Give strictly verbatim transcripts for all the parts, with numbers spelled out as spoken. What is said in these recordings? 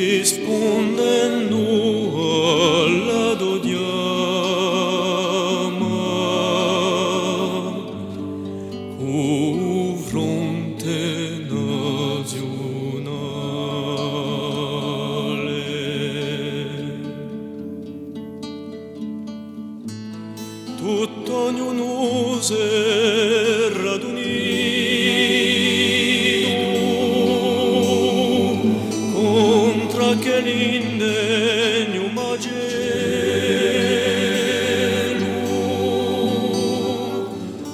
Rispundendu à la to chjama, cù fronte naziunale. Tuttu ognunu s'era adunitu contr'à ch'indegnu macellu,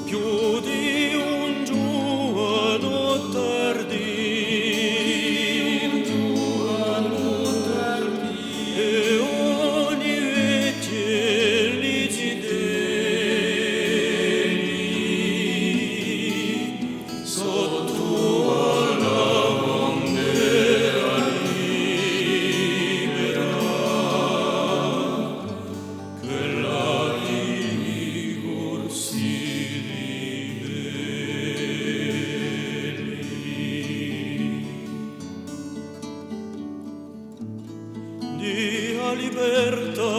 più di un ghjuvanu tardinu, è ogni vechju li zitelli sottu à la bandera libera, quella di i Corsi ribelli. Di a libertà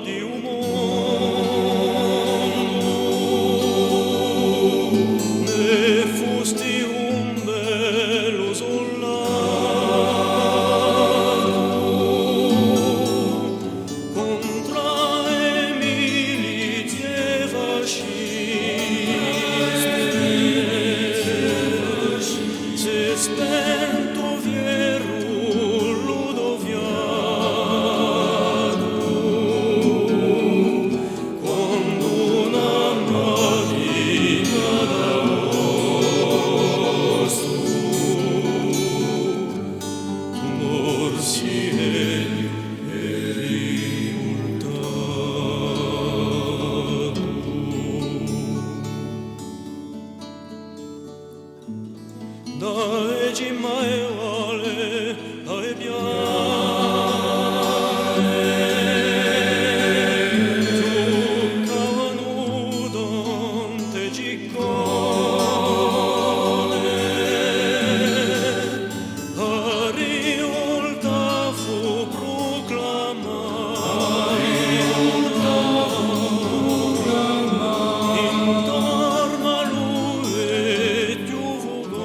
di u mondu, ne fusti un bellu suldatu contr'à e milizie fasciste. S'hè spentu u fierru, lu to fiatu, quandu una matina d'aostu tù morsi è rivoltatu. Da e cime à e valle, da e piane, ghjucavanu tante ciccone, a rivolta fù pruclamà. Intornu à lu vechju furgone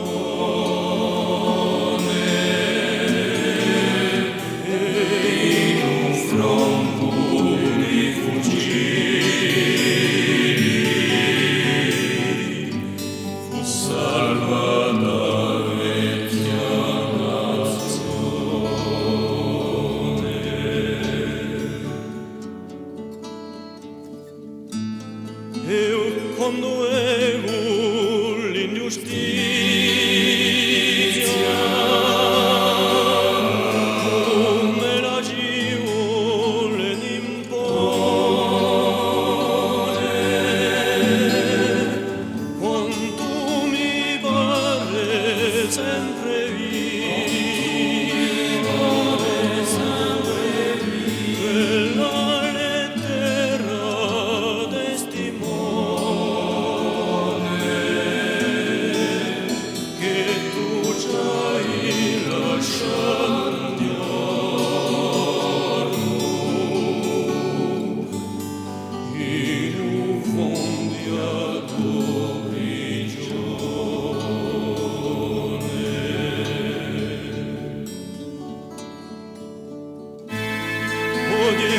è in un froncu di fucili fù salvata a vechja nazione. È quandu vecu l'inghjustizia, cum'ella ci vole impone, quantu mi pare sempre viva quella lettera testimone chì tù ci hai lasciatu un ghjornu in u fondu di a to prigione. Oghje